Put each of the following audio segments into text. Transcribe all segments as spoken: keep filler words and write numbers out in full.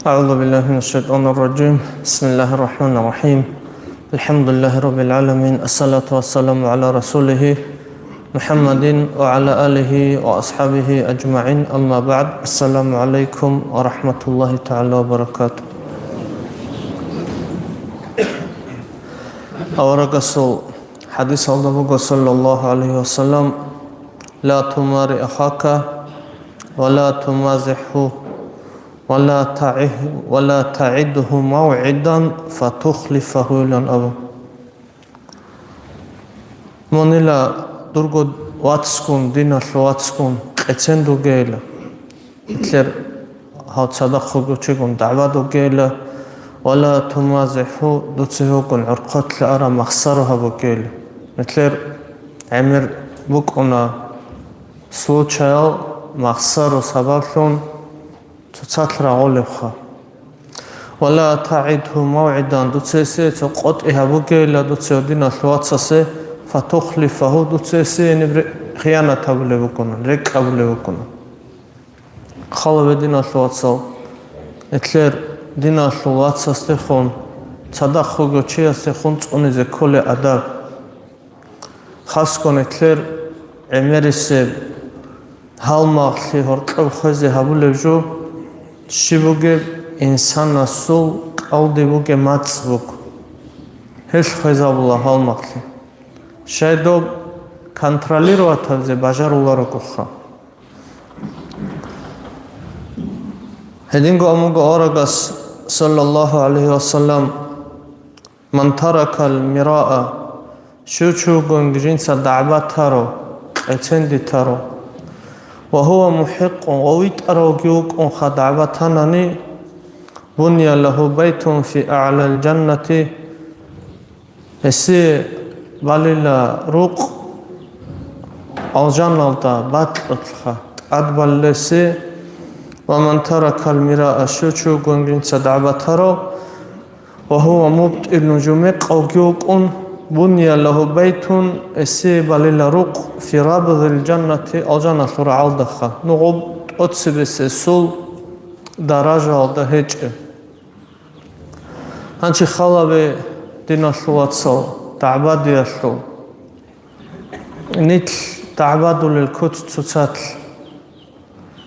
أعوذ بالله من الشيطان الرجيم. بسم الله الرحمن الرحيم. الحمد لله رب العالمين. الصلاة والسلام على رسوله محمد وعلى آله وأصحابه أجمعين. أما بعد. السلام عليكم ورحمة الله تعالى وبركاته. Аварагасул хадисалда буго, саллаллаху алейхи ва саллям: «Ла тумари ахака ва ла тумазиху ва ла таиху ва ла таидуху мавгӀидан фатухлифаху», — илан абу. Мунила дурго вацгун, диналъул вацгун къецен дугейила. Итлер гьав цадахъ вугев чигун дагӀба дугейила, ва ла тумазиху, дуца гьевгун гӀорхъолъа араб махсаро гьабугейила. Итлер гӀемер букӀуна случаял махсаро сабаблъун цоцалъ рагъулебха. Ва ла таидху мавгӀидан, дуца гьесие цо къотӀи гьабугейила дуца гьев диналъул вацасе, фатухлифаху, дуца гьесие гьениб ре-, хиянат гьабулеб букӀуна, рекӀкӀ гьабулеб букӀуна. Хала гье, диналъул вацал, итлер диналъул вацасдехун, цадахъ вугев чиясдехун цӀунизе кколей адаб. Хасго итлер гӀемерисеб гьалмагълъи гьоркьоб хвезе гьабулеб жо, щиб бугеб инсанасул кӀалдиб бугеб мацӀ буго. Гьелъ хвезабула гьалмагълъи. Щай доб контролировать гьабизе бажаруларогоха. Гьединго амуго аварагас, саллаллаху гӀалайхи ва саллям: «Ман таракал мираа», щив чи вугониги жинца дагӀба таро, къецен дитаро, «ва гьува мухӀикъун», ва витӀаравги вукӀунха дагӀба танани, «буния лагьу байтун фи аълал жаннати», гьесие балила рукъ алжаналда бакьулъха тӀад баллесе, «ва ман таракал мираа», щив чи вугониги жинца дагӀба таро, «ва гьува мубтӀилун», жумекъавги вукӀун, «буния лагьу байтун», гьесие балила рукъ, «фи рабзил жаннати», алжаналъул рагӀалдаха, нугъуб тӀоцебесесул даражаялда гьечӀеб. Гьанчи хала гье, диналъул вацал, дагӀбадиялъул. Нилъ дагӀбадулел куц цоцалъ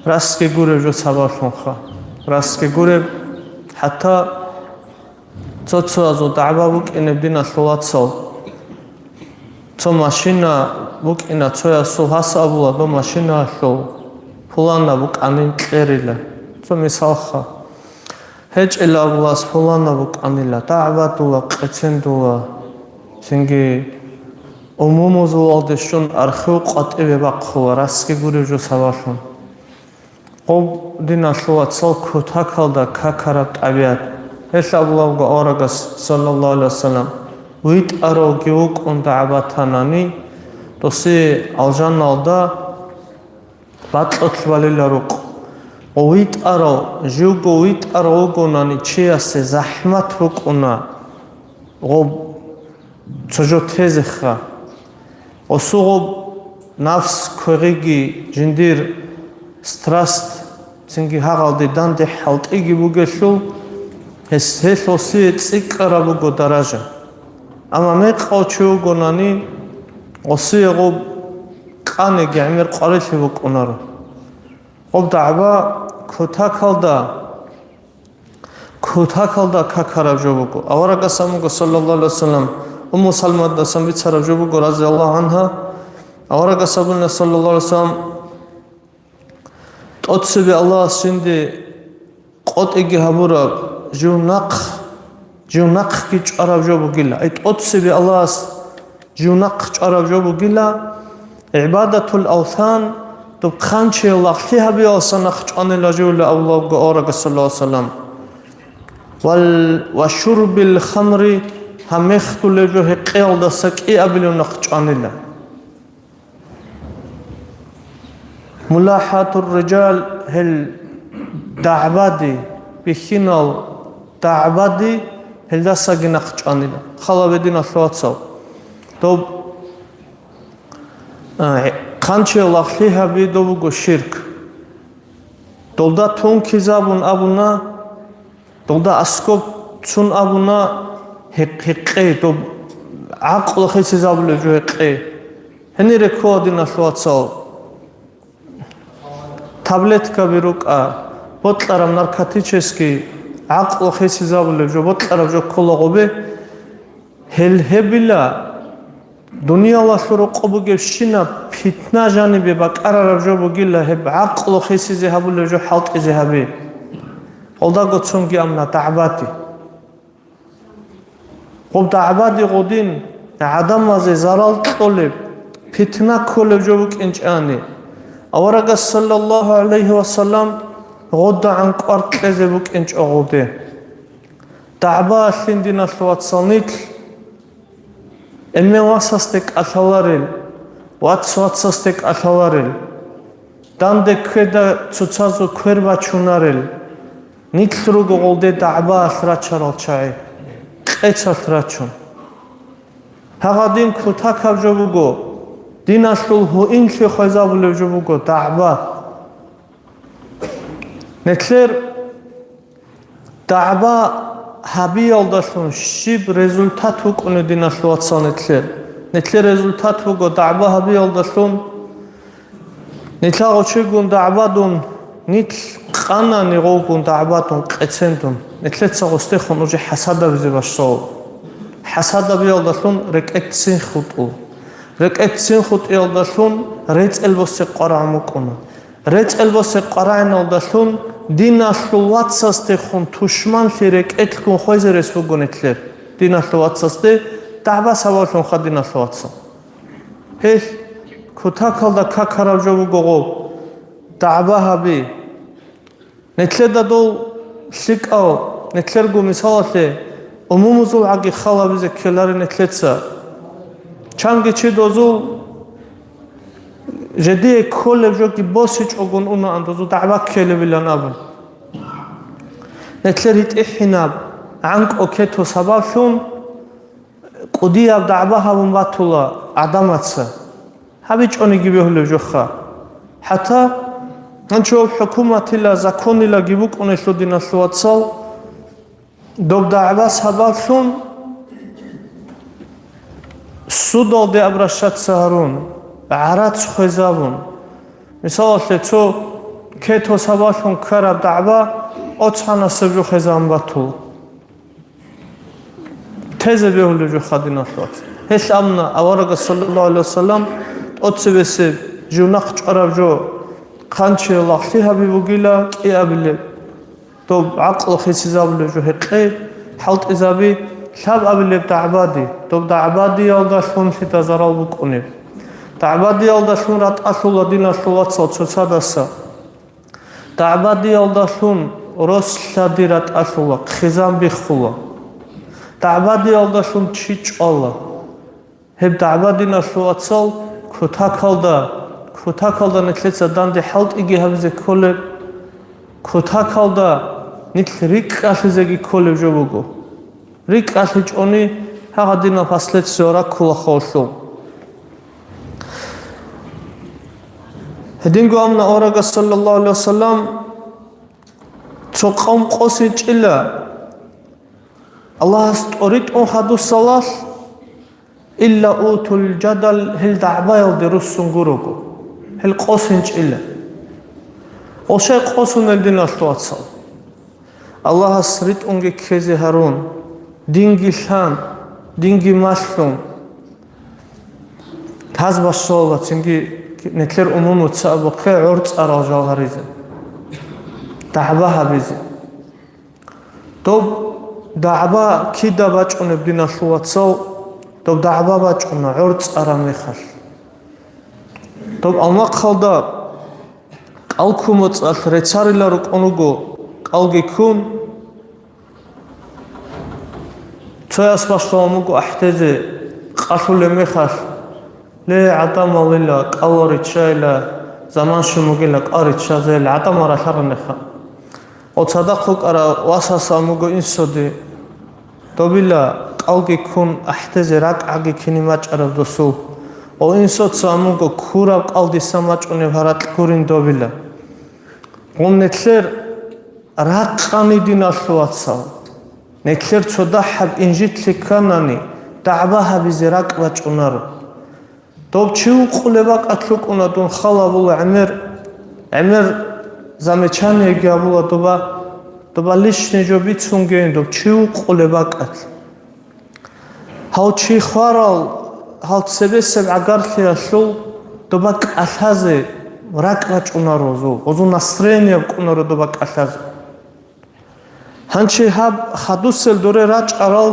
расги гуреб жо сабаблъунха. Расги гуреб, хӀатта цо-цоязул дагӀба букӀинеб, диналъул вацал. Цо машина букӀина цоясул, гьас абула, доб машинаялъул пуланаб букӀанин кьерила. Цо мисалха. ГьечӀила абулас пуланаб букӀанила, дагӀбадула, къецендула, цинги умумузулалде щун архив къватӀиве бахъула, расги гуреб жо сабаблъун. Гъоб, диналъул вацал, кутакалда какараб тӀабигӀат. Гьелъ абулабго аварагас, саллаллаху гӀалайхи вассалам: «ВитӀаравги вукӀун дагӀба танани, досие алжаналда бакьулъ балила рукъ». Ва витӀарав, живго витӀарав вугонани чиясе захӀмат букӀуна гъоб цо жо тезеха. Осугъуб нафс квегъиги жиндир страст, цинги гьагъалде данде хӀалтӀиги бугелъул, гьес, гьелъ осие цӀикӀкӀараб буго даража. Амма мекъав чи вугонани, осие гъуб къаниги гӀемер къварилъи букӀунаро. Гъуб дагӀба кутакалда Кутакалда какараб жо буго. Аварагас абун буго, саллаллаху гӀалайхи вассалам, Умму Салматдасан бицараб жо буго, разияллаху гӀанха, аварагас абуна, саллаллаху гӀалайхи вассалам: «ТӀоцебе Аллагьас жинде къотӀиги гьабураб жив нахъ, жив нахъги чӀвараб жо бугила». Ай, тӀоцебе Аллагьас жив нахъ чӀвараб жо бугила, гӀибадатул авсан, доб хъанчиял лагълъи гьабиялса нахъ чӀванила живила, абулабго аварагас, саллаллаху гӀалайхи вассалам. Вал, ва шурбил хамри, гьамехдулеб жо гьекъеялдаса кӀиабилев нахъ чӀванила. Мулахатур рижал, гьел дагӀбади, бихьинал дагӀбади гьелдасаги нахъ чӀванила. Хала гье, диналъул вацал. Доб, а, хъанчиял лагълъи гьаби доб буго ширк. Долда тункизабун абуна, Долда аскоб цун абуна: «Гьекъ-, гьекъей, доб гӀакълу хисизабулев жо гьекъей». Гьенире ккола, диналъул вацал. Таблеткаби рукӀа, бокьараб наркотический, гӀакълу хисизабулев жо, бокьараб жо ккола гъобе. Гьел гьебила, дуниялалъул рокъоб бугебщинаб питна жанибе бакӀарараб жо бугила гьеб гӀакълу хисизе гьабулев жо хӀалтӀизе гьаби. Гьелдаго цунги амна дагӀбади. Гъоб дагӀбади гъодин гӀадамазе зарал кьолеб, питна кколеб жо букӀинчӀани, аварагас, саллаллагьу гӀалайгьи ва саллам, гъодагӀан кӀвар кьезе букӀинчӀо гъоде. ДагӀбаялъин, диналъул вацал, нилъ эмен васасде кӀалъаларел, вац вацасде кӀалъаларел, данде ккведа цоцазул квер бачунарел, нилъ руго гъолде дагӀбаялъ рачарал чагӀи, къецалъ рачун. Гьагъадин кутакаб жо буго, диналъул гьуинлъи хвезабулев жо буго дагӀба. Нилъер дагӀба гьабиялдалъун щиб результат букӀунеб, диналъул вацал, нилъер? Нилъер результат буго дагӀба гьабиялдалъун. Нилъа гъочигун дагӀбадун, нилъ къанани гъовгун дагӀбадун, къецендун. Нилъеца гъостехун уже хӀасадабизе башал. ХӀасадабиялдалъун рекӀеццин хутӀу. РекӀеццин хутӀиялдалъун рецӀел босе къварагӀун букӀуна. РецӀел босе къварагӀиналдалъун диналъул вацасдехун тушманлъи рекӀелъгун хвезе рес буго нилъер. Диналъул вацасде дагӀба сабаблъунха, диналъул вацал. Гьелъ кутакалда какараб жо буго гъоб, дагӀба гьаби. Нилъеда дол лъикӀав, нилъерго мисалалъе, умумузул гӀаги халабизе ккеларе нилъеца. Чанги чи дозул жидее кколеб жоги босичӀогун унаан дозул дагӀба ккелебилан абун. Нилъер гьитӀихӀинаб гӀанкӀо кето сабаблъун кӀудияб дагӀба гьабун батула гӀадамаца. ГьабичӀониги бегьулеб жоха. ХӀатта гьанчо хӀукуматила, законилаги букӀунелъул, диналъул вацал, доб дагӀба сабаблъун судалде обращаться гьарун, гӀарац хвезабун. Мисалалъе, цо кето сабаблъун ккараб дагӀба оцхӀанасеб жо хвезабун батула. Тезе бегьулеб жоха, диналъул вацал. Гьелъ амна аварагас, саллаллагьу гӀалайгьи ва саллам, тӀоцебесеб жив нахъ чӀвараб жо хъанчиял лагълъи гьаби бугила кӀиабилеб. Доб гӀакълу хисизабулеб жо гьекъей, хӀалтӀизаби, лъабабилеб дагӀбади, доб дагӀбадиялдалъун лъида зарал букӀунеб. ДагӀбадиялдалъун ратӀалъула, диналъул вацал, цоцадаса. ДагӀбадиялдалъун рос-лъади ратӀалъула, хъизан биххула. ДагӀбадиялдалъун чи чӀвала. Гьеб дагӀба, диналъул вацал, кутакалда, кутакалда нилъеца данде хӀалтӀиги гьабизе кколеб, кутакалда нилъ рикӀкӀалъизеги кколеб жо буго. РикӀкӀалъичӀони гьагъадинаб последствия раккула хавлъул. Гьединго амна аварагас, саллаллагьу гӀалайгьи ва саллам, цо къавм къосинчӀила Аллагьас тӀоритӀун хадусалалъ, илла утул жадал, гьел дагӀбаялде руссун гурого, гьел къосинчӀила. Ошай къосунел, диналъул вацал. Аллагьас ритӀунги ккезе гьарун, динги лъан, динги малъун, гьаз башалла цинги нилъер умумуца абухъе гӀорцӀарал жал гьаризе, дагӀба гьабизе. Доб дагӀба кида бачӀунеб, диналъул вацал? Доб дагӀба бачӀуна гӀорцӀараб мехалъ. Доб алмахъалда кӀал ккун моцӀалъ реццарила рукӀун руго, кӀалги ккун. Цояс башалун буго ахӀдезе къалъулеб мехалъ: «Ле, гӀадамалила кӀал риччайила, заман щун бугила кӀал риччазейила, гӀадамал ралъараб мехалъ». О, цадахъ вукӀарав васас ан буго инсоде, добила кӀалги ккун ахӀдезе ракӀгӀаги кинин бачӀараб досул. О, инсоца ан буго ккураб кӀал дисан бачӀунеб гьаракь гурин добила. Гъум нилъер Ракъани, диналъул вацал, нилъер цо дагьаб инжитлъи кканани, дагӀба гьабизе ракӀ бачӀунаро. Доб чи вукъулеб бакӀалъ вукӀуна дун, хал гьабула гӀемер, гӀемер замечаниеги гьабула доба, доба лишний жо бицунгейин доб чи вукъулеб бакӀалъ. Гьав чи хварал, гьав цебесеб гӀагарлъиялъул доба кӀалъазе ракӀ бачӀунаро гьезул, гьезул настроение букӀунаро доба кӀалъазе. Гьанчи гьаб хадусел доре рачӀарал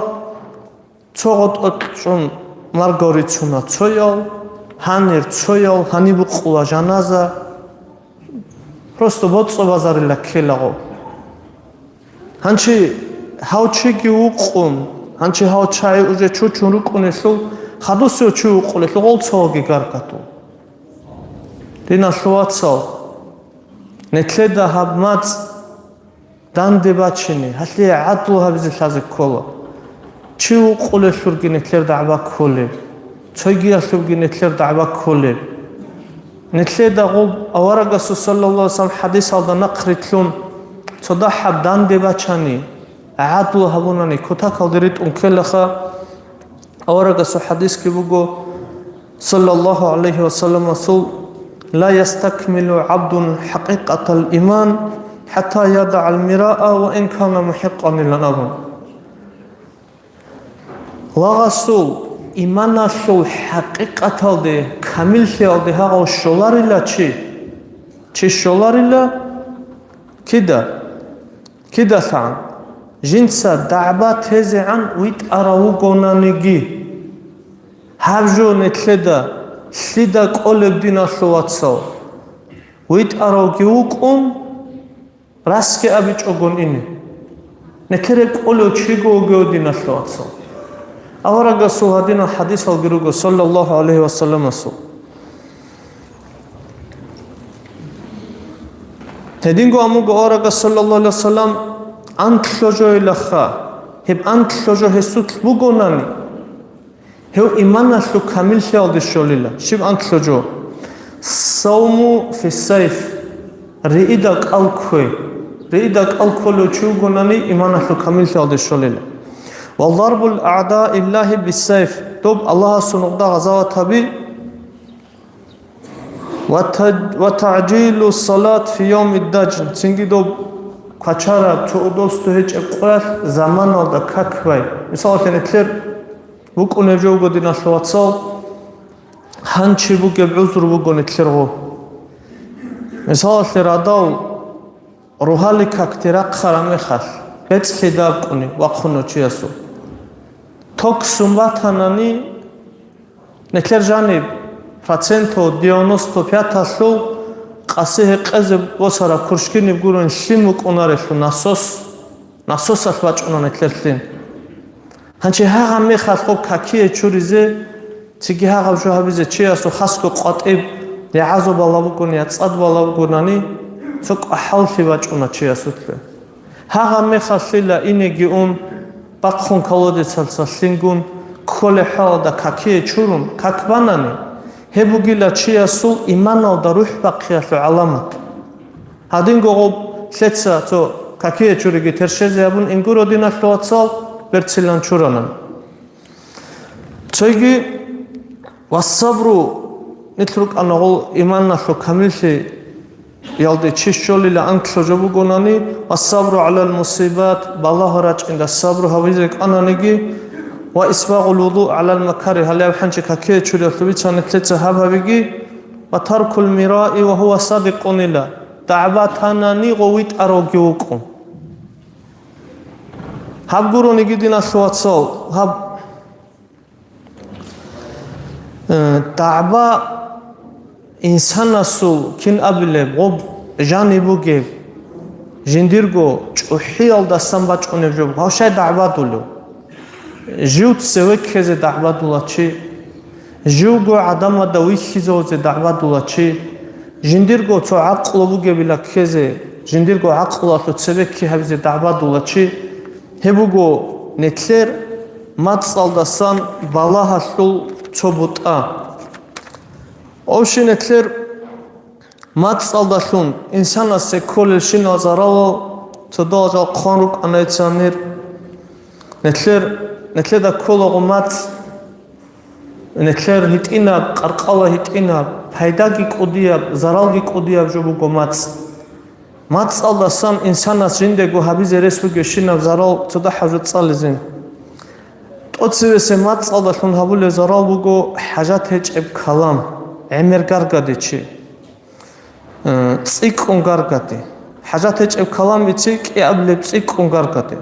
цо гъотӀолъ чӀун марго рицуна цоял, гьанир цоял, гьаниб букъула жаназа. Просто боцӀцӀобазарила ккелаго. Гьанчи гьав чиги вукъун, гьанчи гьав чагӀи уже чучун рукӀунелъул, хадусев чи вукъулелъул гъол цоги гаргатул. Диналъул вацал, нилъеда гьаб мацӀ данде бачине, гьалъие гӀадлу гьабизе лъазе ккола. Чи вукъулелъулги нилъер дагӀба кколеб, цойгиялъулги нилъер дагӀба кколеб. Нилъеда гъуб аварагасул саллаллаху алейхи ва саллям хадисалда нахърилълъун, цо дагьаб данде бачани, гӀадлу гьабунани, кутакалде ритӀун ккелаха. Аварагасул хадисги буго, саллаллаху алейхи ва салламасул: «Ла ястакмилу гӀабдун хӀакъикъатал иман, хӀатта ядагӀал мираа ва ин кана мухӀикъан», — илан абун. Лагъасул иманалъул хӀакъикъаталде, камиллъиялде гьагъав щоларила чи, чи щоларила, кида? Кидалъан, жинца дагӀба тезегӀан витӀарав вугонаниги, гьаб жо нилъеда лъида кӀолеб, диналъул вацал, витӀаравги вукӀун, расги абичӀогон ине. Нилъер кӀолев чиго вугев, диналъул вацал. Аварагасул гьадинал хадисалги руго, саллаллаху гӀалайхи вассаламасул. Гьединго амуго аварагас, саллаллаху гӀалайхи вассалам, анлъго жоялаха, гьеб анлъго жо гьесулъ бугонани, гьев иманалъул камиллъиялде щолила. Щиб анлъго жо? Савму фиссайф, риида кӀал кквей. Риида кӀал кколев чи вугонани, иманалъул камиллъиялде щолила. Ва зарбул аъдаиллахи биссайф, доб Аллагьасул нухда гъазават гьаби. Ва таг-, ва тагӀжилу салат фи явмиддаджн, цинги доб квачараб, цо удобство гьечӀеб къоялъ заманалда как бай. Мисалалъе, нилъер букӀунеб жо буго, диналъул вацал, гьанчи бугеб гӀузру буго нилъерго. Мисалалъе, радал Рогьалил какде рахъараб мехалъ, бецӀлъи дабкъуни вахъуна чиясул. Ток сун батанани, нилъер жаниб процентов девяносто пяталъул къаси гьекъезе босараб куршкиниб гурун лъим букӀунарелъул насос, насосалъ бачӀуна нилъер лъим. Гьанчи гьагъаб мехалъ гъоб какие чуризе, цинги гьагъаб жо гьабизе чиясул хасго къватӀиб, я гӀазаб бала бугони, я цӀад бала бугонани, цо кӀвахӀаллъи бачӀуна чиясулъе. Гьагъаб мехалъила инеги ун, бахъун колодецалъа лъингун, кколеб хӀалалда какие чурун, как банани, гьеб бугила чиясул иманалда рухӀ бахъиялъул гӀаламат. Гьадинго гъоб лъеца цо какие чуриги тершезе гьабун ингуро, диналъул вацал, берцилан чуранан. Цойги, ва сабру, нилъ рукӀана гъол иманалъул камиллъиялде чи щолила анлъго жо бугонани, ва сабру гӀалал мусибат, балагьа рачӀинда сабру гьабизе кӀананиги, ва исбагъул вуду гӀалал макари, гьале гьанчи какие чуриялъул бицани лъеца гьаб гьабиги, ва таркул мираи ва гьува садикъунила, дагӀба танани гъов витӀаравги вукӀун. Гьаб гурониги, диналъул вацал, гьаб, э, дагӀба инсанасул кин абилеб, гъоб жаниб бугеб, жиндирго чӀухӀиялдасан бачӀунеб жо буго. Гьав щай дагӀбадулев? Жив цеве ккезе дагӀбадула чи, живго гӀадамазда вихьизавузе дагӀбадула чи, жиндирго цо гӀакълу бугебила ккезе, жиндирго гӀакълуялъул цебе кки гьабизе дагӀбадула чи, гьеб буго нилъер мацӀалдасан балагьалъул цо бутӀа. Общий, нилъер мацӀалдалъун инсанасе кколелщинал заралал Цо дола жал хъван рукӀана гьецанир. Нилъер, нилъеда кколаго мацӀ, нилъер гьитӀинаб, къаркъала гьитӀинаб, пайдаги кӀудияб, заралги кӀудияб жо буго мацӀ. МацӀалдасан инсанас жиндего гьабизе рес бугебщинаб зарал цо дагьаб жо цӀализе. ТӀоцебесеб мацӀалдалъун гьабулеб зарал буго хӀажат гьечӀеб калам, гӀемер гаргаде чи. Э, цӀикӀкӀун гаргаде. ХӀажат гьечӀеб калам ицин кӀиабилеб цӀикӀкӀун гаргаде.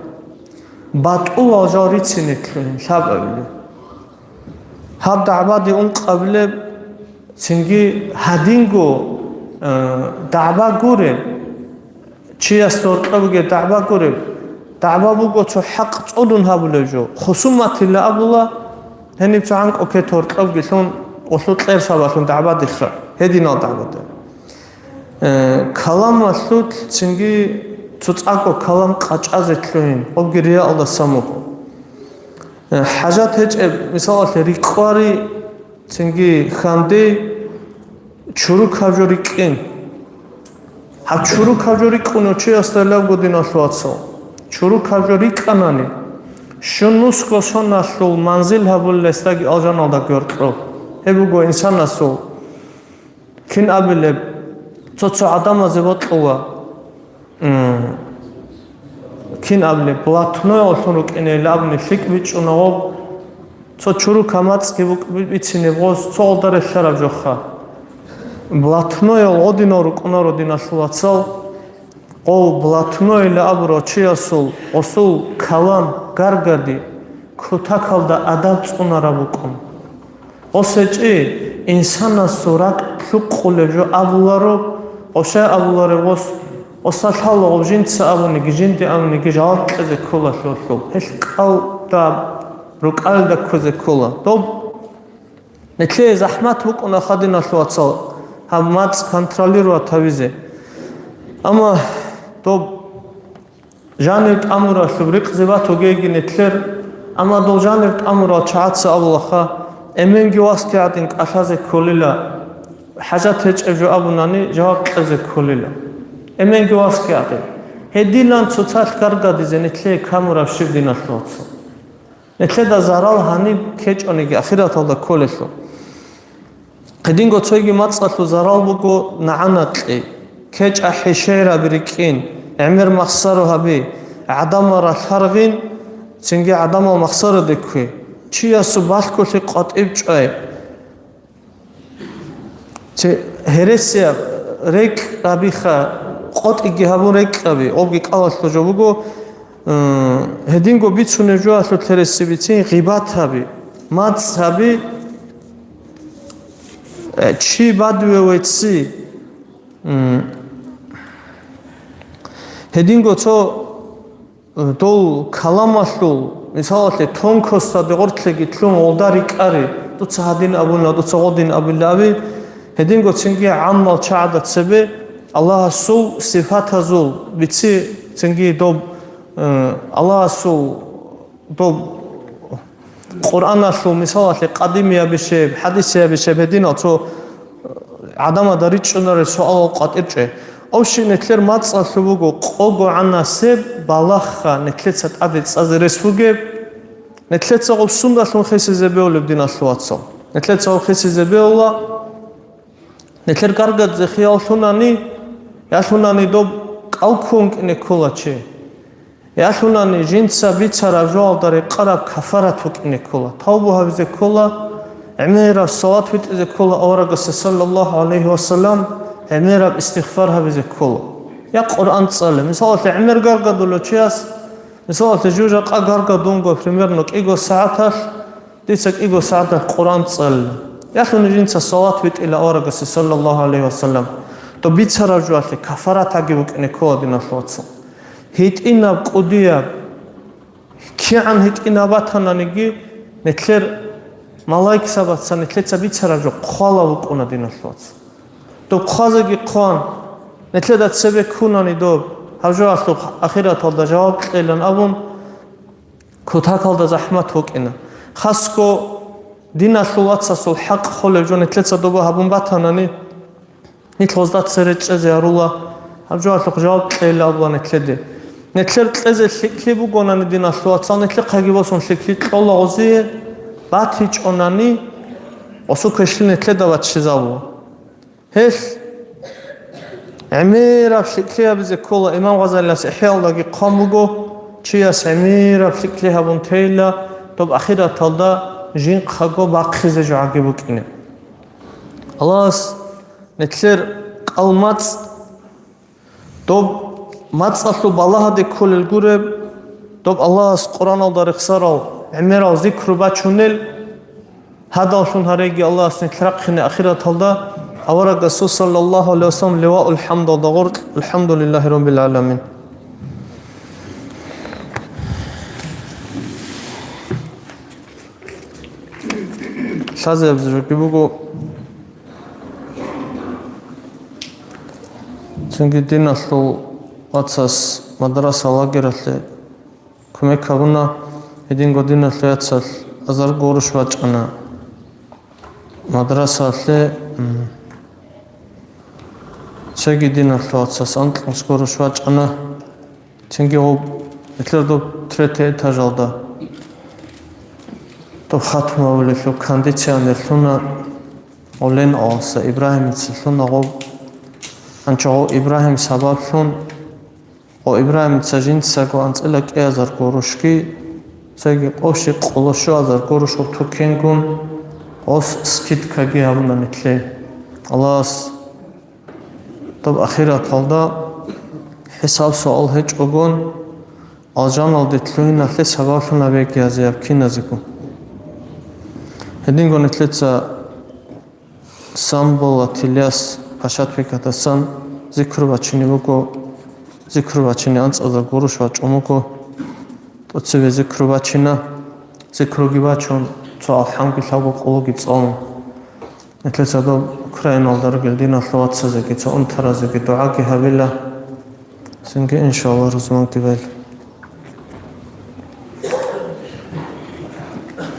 БатӀулал жал рицине лъугьин лъабабилеб. Гьаб дагӀбаде ункъабилеб, цинги гьадинго, э, дагӀба гуреб, чиясда гьоркьоб бугеб дагӀба гуреб, дагӀба буго цо хӀакъ цӀолун гьабулеб жо. Хусуматила абула, гьениб цо гӀанкӀу кет гьоркьобги лъун, гъолъул кьер сабаблъун дагӀбадеха, гьединал дагӀбада. Э, каламалъулъ цинги цоцӀаго калам къачӀазе лъугьин, гьобги рияалдасан буго. Э, хӀажат гьечӀеб, мисалалъе, рикӀкӀвари, цинги хьанди, чурукаб жо рикӀкӀин. Гьаб чурукаб жо рикӀкӀунев чиясда лъабго, диналъул вацал. Чурукаб жо рикӀкӀанани, щун нусго соналъул манзил гьабулел гьесдаги алжаналда гьоркьоб. Гьеб буго инсанасул, кин абилеб, цо-цо гӀадамазе бокьула, м, кин абилеб, блатноялъун рукӀинейилан абуни лъикӀ бичӀчӀуна гъоб, цо чурукаб мацӀги букӀ-, би-, бицинеб гъос, цо гъолда релълъараб жоха. Блатноял гъодинал рукӀунаро, диналъул вацал, гъов блатноила абурав чиясул гъосул калам гаргади кутакалда адаб цӀунараб букӀун. Гъос гьечӀи, инсанасул ракӀ лъукъулеб жо абуларо, гъов щай абуларев гъос, гъоса лъала гъов жинца абуниги, жинде абуниги жаваб кьезе ккола лъолъул. Гьелъ кӀалда, рукӀалда кквезе ккола. Доб нилъее захӀмат букӀуна, диналъул вацал, гьаб мацӀ контролировать гьабизе. Амма доб жанир тӀамуралъуб рикъзи батугейги нилъер, амма дол жанир тӀамурал чагӀаца абулаха, эменги васги гӀадин кӀалъазе кколила, хӀажат гьечӀеб жо абунани, жаваб кьезе кколила. Эменги васги гӀадин. Гьединан цоцалъ гаргадизе нилъее камураб щиб, диналъул вацал? Нилъеда зарал гьаниб ккечӀониги ахираталда кколелъул. Гьединго цойги мацӀалъул зарал буго нагӀана кьей, кечӀа хӀишегӀраби рикӀкӀин, гӀемер махсаро гьаби, гӀадамал ралъаргъин, цинги гӀадамал махсароде ккве. Чиясул балъголъи къватӀиб чӀвай. Ци-, гьересияб рекӀкӀабиха, къотӀиги гьабун рекӀкӀаби, обги кӀалалъул жо буго, э, гьединго бицунеб жоялъул гьересиябицин гъибат гьаби, мацӀ гьаби, э, чи бадуе вецци. М. Гьединго цо Дол каламалъул, мисалалъе, тонкостаде гъоркьеги лъун гъолда рикӀкӀари, дуца гьадин абуна, дуца гъодин абула аби, гьединго цинги гӀаммал чагӀада цебе Аллагьасул сифатазул бици, цинги доб, э, Аллагьасул доб Къуръаналъул, мисалалъе, къадимиябищеб, хӀадисиябищеб гьединал цо гӀадамазда ричӀчӀунарел суалал къватӀир чӀвай. Общий, нилъер мацӀалъуб буго къого гӀанасеб балагьха нилъеца тӀаде цӀазе рес бугеб, нилъеца гъоб сундалъун хисизе бегьулеб, диналъул вацал. Нилъеца гъоб хисизе бегьула, нилъер гаргадзе хиял лъунани, я лъунани доб кӀал ккун кӀине ккола чи. Ялъунани жинца бицараб жоялда рекъараб кафарат букӀине ккола, тавбу гьабизе ккола, гӀемераб салат витӀизе ккола аварагасда, саллаллагьу гӀалайгьи ва саллам, гӀемераб истигъфар гьабизе ккола. Я Къуръан цӀале. Мисалалъе, гӀемер гаргадулев чияс, мисалалъе, жужахъа гаргадунго, примерно, кӀиго сагӀаталъ, дица кӀиго сагӀаталъ Къуръан цӀалила. Ялъуни жинца салат витӀила аварагасда, саллаллагьу гӀалайгьи ва саллам. То бицараб жоялъе кафарат гьаги букӀине ккола, диналъул вацал. ГьитӀинаб кӀудияб, кигӀан гьитӀинаб батананиги, нилъер малаикзабаца нилъеца бицараб жо хъвалеб букӀуна, диналъул вацал. Доб хъвазеги хъван, нилъеда цебе ккунани доб, гьаб жоялъухъ ахираталда жаваб кьелан абун, кутакалда захӀмат букӀина. Хасго диналъул вацасул хӀакъ холеб жо нилъеца доба гьабун батанани, нилъ гъозда цере чӀезе гьарула, гьаб жоялъухъ жаваб кьейилан абула нилъеде. Нилъер кьезе лъикӀлъи бугонани, диналъул вацал, нилъехъаги босун лъикӀлъи кьола гъозие, батичӀонани, гъосул квешлъи нилъеда баччизабула. Гьелъ гӀемераб лъикӀлъи гьабизе ккола. Имам Гъазалияс ИхӀяалдаги хъван буго, чияс гӀемераб лъикӀлъи гьабун тейила, доб ахираталда жинхъаго бахъизе жо гӀаги букӀине. Аллагьас нилъер кӀал-мацӀ, доб мацӀалъул балагьаде кколел гуреб, доб Аллагьас Къуръаналда рехсарал гӀемерал зикру бачунел, гьадаллъун гьареги Аллагьас нилъ рахъине ахираталда. Авараг Расул саллаллагьу гӀалайгьи вассалам ливаул хӀамдалда гъоркь, АлхӀамдулиллагьи раббил гӀаламин. Лъазабизе жоги буго. Цинги диналъул вацас мадраса лагералъе кумек гьабуна, гьединго диналъул яцалъ азар гурош бачӀана мадрасалъе, м, цеги диналъул вацас анкьнус гурош бачӀана. Цинги гъоб, нилъер доб третий этажалда доб хатму гьабулелъул кондиционер лъуна, гъолен алса Ибрагьимица лъуна гъоб. Анча гъо Ибрагьим сабаблъун, гъо Ибрагьимица жинцаго анцӀила кӀиазар гурошги, цеги къоши къолошуазар гурош гъоб тукенгун, гъос скидкаги гьабуна нилъе. Аллагьас доб ахираталда хӀисаб-суал гьечӀогон, алжаналде лъугьиналъе сабаблъун гьабеги гьазияб киназего. Гьединго нилъеца Самбола Тильяс Пашатбекатасан зикру бачине буго, зикру бачине анцӀазда гурош бачӀун буго, тӀоцебе зикру бачина, зикруги бачун, цо алхӀамги лъабго къулги цӀалун. Нилъеца доб Украиналда ругел диналъул вацазеги цо унтаразеги дугӀаги гьабила. Цинги, иншалла, рузманги бел.